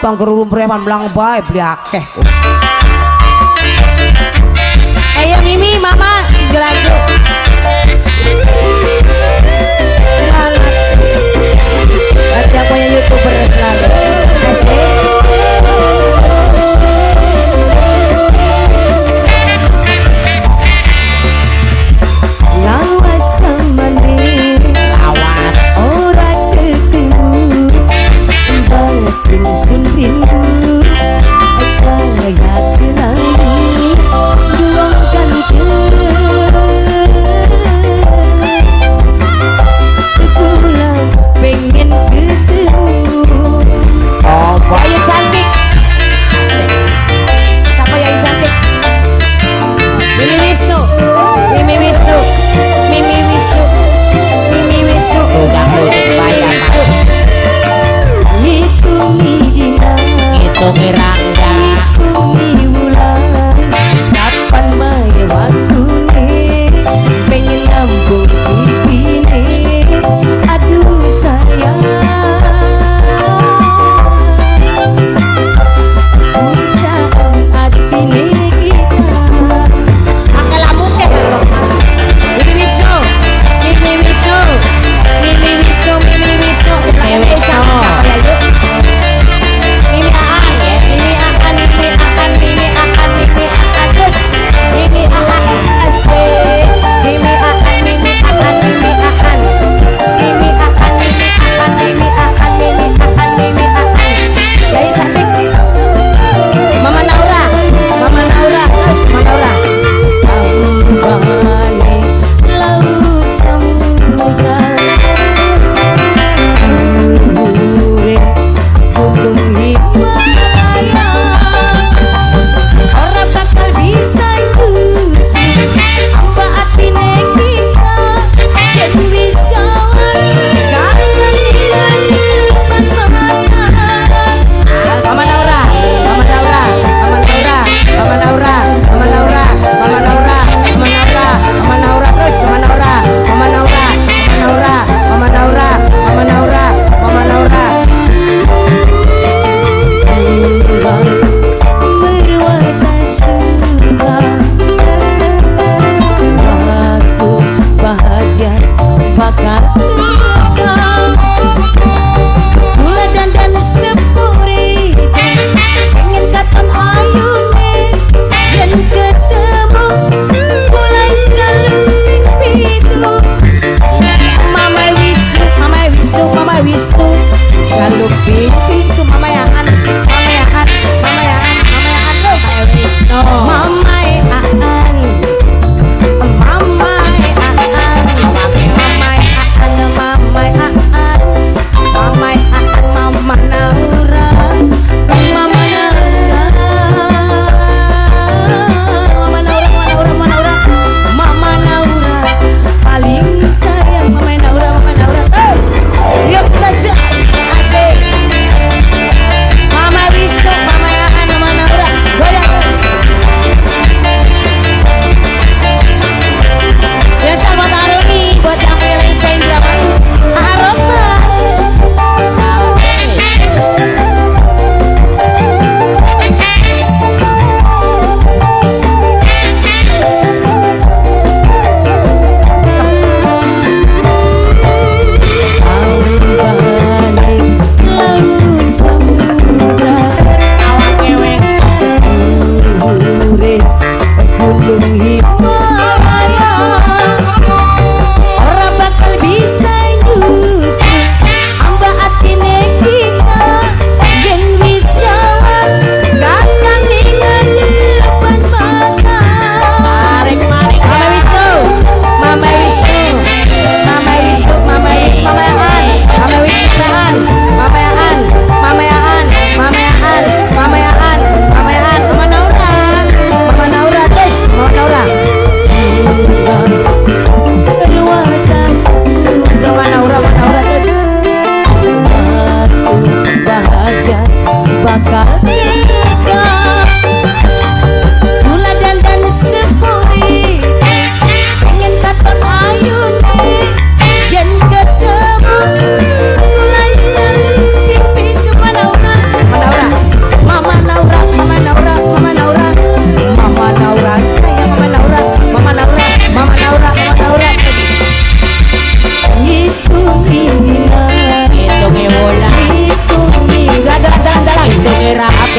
Bangker preman mlang bae beli akeh. Ayo Mimi, Mama, segera lagu. Semangat. Buat yang punya YouTuber selalu. Asik. Lawas zamane Lawat. Ora ketemu, batin sun rindu kaya kenangi duang ganteng kula pengen ketemu. Apa? Ayo cantik, siapa yang cantik? Mimi Wisnu, Mimi Wisnu, Mimi Wisnu, Mimi Wisnu, Tukang bayar. Wisnu. Ngitungi dina, Itu kira enggak. Ngitungi wulan, kapan mae waktune, pengen nambung pipine, aduh sayang. Pujaan atine kita. Akeh lamuke Mimi Wisnu, Mimi Wisnu, Mimi Wisnu, Mimi Wisnu, Mimi Wisnu. Siapa ya yuk? Mimi Aan, Mimi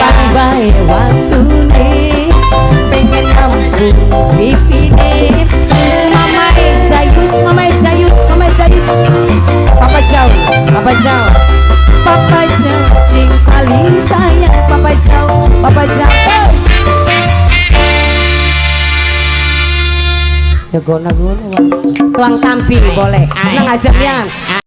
Kapan wae waktune pengen nambung pipine. Mamae Jayus, Mamae Jayus, Mamae Jayus. Papa jauh, Papa jauh, Papa jauh sing paling sayang. Papa jauh, Papa jauh. Terus. Ya gona gono. Tuang tampi boleh. Ai, Nang aja ai, pian. ai.